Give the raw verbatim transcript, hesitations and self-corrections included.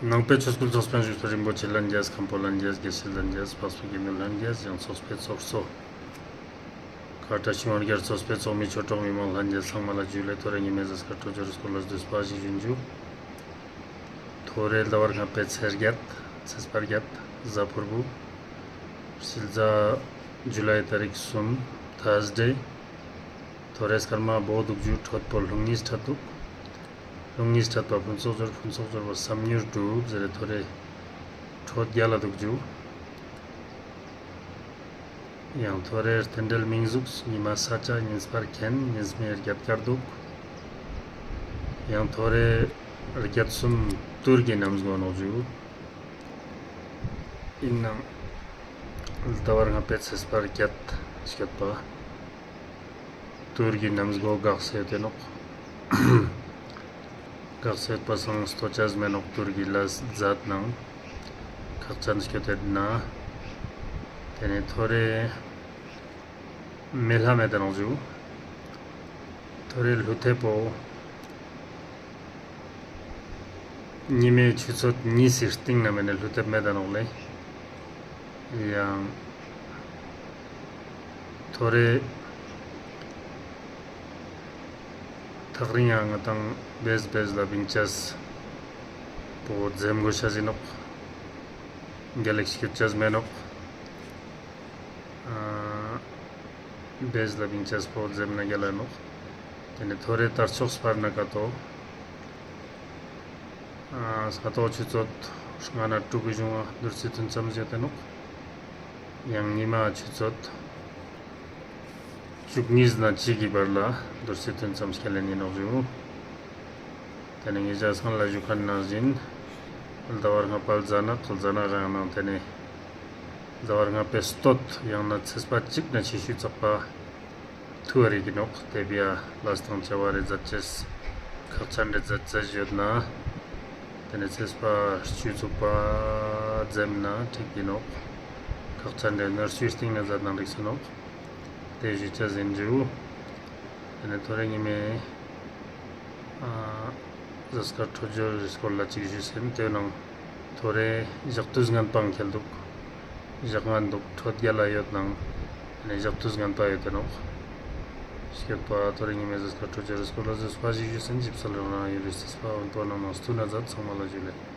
ནང་པའི་ཆོས་སྐུལ་ཚོགས་པའི་བཞུགས་ཚོགས་རིན་པོ་ཆེ་ལྷན་རྒྱས། མཁན་པོ་ལྷན་རྒྱས། དགེ་བཤེས་ལྷན་རྒྱས། འཕགས་པའི་དགེ་འདུན་ལྷན་རྒྱས། ཡང་ཚོགས་པའི་ཚོགས་གཙོ། ཀ་བཀྲ་ཤིས་དབང་རྒྱལ། ཚོགས་པའི་ཚོགས་མི། ཆོས་གྲོགས་མི་མང་ལྷན་རྒྱས་ཚང་མ་ལ་ཇུ་ལེ། ཐོ་རེ་ཉི་མའི་གཟའ་སྐར་འཕྲོད་སྦྱོར་སྐོར་ལ་བསྡུས་པ་ཞིག་ཞུ་ཨིན་ཇུ། ཐོ་རེ་ཟླ་བ་ལྔ་པའི་ཚེས་བརྒྱད། ཚེས་པ་བརྒྱད། གཟའ་ཕུར་བུ། ཕྱི་ཟླ་ཇུ་ལའི་ཏ་རིག་གསུམ། ཐར་སི་ཌེ། ཐོ་རེ་སྐར་མ་བོ་འདུག་ཇུ། འཕྲོད་པོ་རླུང་གཉིས་འཕྲད་འདུག། རླུང་གཉིས་འཕྲད་པ་ཕུན་ཚོགས་སྦྱོར། ཕུན་ཚོགས་སྦྱོར་བོ་བསམ་མྱུར་འགྲུབ་ཟེར་རེ། ཐོ་རེ་འཕྲོད་རྒྱལ་ལ་འདུག་ཇུ། ཡང་ཐོ་རེ་རྟེན་འབྲེལ་མིང་གཟུགས། ཉི་མ་ས་ཆ་ཉིན་སྤར་མཁན། ཉིན་སྨེ་བརྒྱད་དཀར་འདུག། ཡང་ཐོ་རེ་བརྒྱད་གསུམ་དུར་གྱི་གནམ་སྒོ་ནོག་ཇུ། ཨིན་ནང་ཟླ་བ་ལྔ་པའི་ཚེས་པ་བརྒྱད་སྐྱོད་པ། དུར་གྱི་གནམ་སྒོ་འགག་སེ་ཡོད་དེ་ནོག། འགག་སེ་ཡོད་པ་སང་སྟོད་ཆ་མེ་ནོག། དུར་གྱི་ལ་ཛད་ནང་ཁག་ཅན་སྐྱོད་དེ་ན། ཏེ་ནེ་ཐོ་རེ་མེ་ལྷ་མེད་དེ་ནོག་ཇུ། ཐོ་རེ་ལྷུ་ཐེབ་པོ། ཉི་མའི་ཆུ་ཚོད་གཉིས་སི་སྟིང་ན་མེ་ནེ་ལྷུ་ཐེབ་མེད་དེ་ནོག་ལེ། ཡང་ཐོ་རེ་ཐག་རིང་ང་ང་དང་བེས་བེས་ལ་བིང་ཅས་པོ་ཛེམ་གོ་ཤ་ཟིན་ནོག། རྒྱལ་ལེགས་སྐྱོད་ཅས་མེ་ནོག། ཨ་བེས་ལ་བིང་ཅས་པོ་ཛེམ་ན་རྒྱལ་ལ་ནོག། ཏེ་ནེ་ཐོ་རེ་དར་ལྕོག་སྤར་ན་ཀ་ཏོ། ཨ་ས་ཏོ་ཆུ་ཚོད་ལྔ་ན་དྲུག་གི་གཞུང་ང་དུར་སི་ཐུན་མཚམས་ཡོད་དེ་ནོག། ཡང་ཉི་མ་ཆུ་ཚོད་བཅུ་གཉིས་ན་གཅིག་གི་བར་ལ་དུར་སི་ཐུན་མཚམས་ཁས་ལེན་ཨིན་ནོག་ཇུ། ཏེ་ནེ་ངེད་ཅག་སང་ལ་ཞུ་ཁན་ནང་བཞིན་ཟླ་བ་ལྔ་པ་ཟླ་ནག་ཟླ་ནག་རང་ནང་ཏེ་ནེ་ཟླ་བ་ལྔ་པའི་སྟོད་ཡང་ན་ཚེས་པ་གཅིག་ན་ཆེ་ཤོས་ཚག་པ་ཐུ་བ་རིག་གི་ནོག། ཏེ་བི་ཡ་ལས་དང་བྱ་བ་རེ་ཛད་ཅེས་ཁག་ཅན་རེ་ཛད་ཅེས་ཡོད་ན། ཏེ་ནེ་ཚེས་པ་བཅུ་ཚུག་པ་ཛེམ་ན་ཁྲིག་གི་ནོག། ཁག་ཅན་རེ་ནར་སུའི་སྟིང་ན་ཛད་ན་རིག་སེ་ནོག། ཏེ་ཞུ་ཅེས་ཨིན་ཇུ། ཏེ་ནེ་ཐོ་རེ་ཉི་མའི་ཨ་གཟའ་སྐར་འཕྲོད་སྦྱོར་སྐོར་ལ་ཅིག་ཞུས་ཨིན། ཏེ་ནང་ཐོ་རེ་ཞག་དུས་ངན་པ་ཁེལ་འདུག། ཞག་ངན་འདུག། འཕྲོད་རྒྱལ་ལ་ཡོད་ནང་ཏེ་ནེ་ཞག་དུས་ངན་པ་ཡོད་དེ་ནོག། སྐྱོད་པ་ཐོ་རེ་ཉི་མའི་གཟའ་སྐར་འཕྲོད་སྦྱོར་སྐོར་ལ་ཞུས་ཨིན། ཞིབ་གསལ་རང་རང་ཡུལ་ལི་རྩིས་པ་འོན་པོ་ནང་ནང་སྟུན་ན་ཛད། ཚང་མ་ལ་ཇུ་ལེ།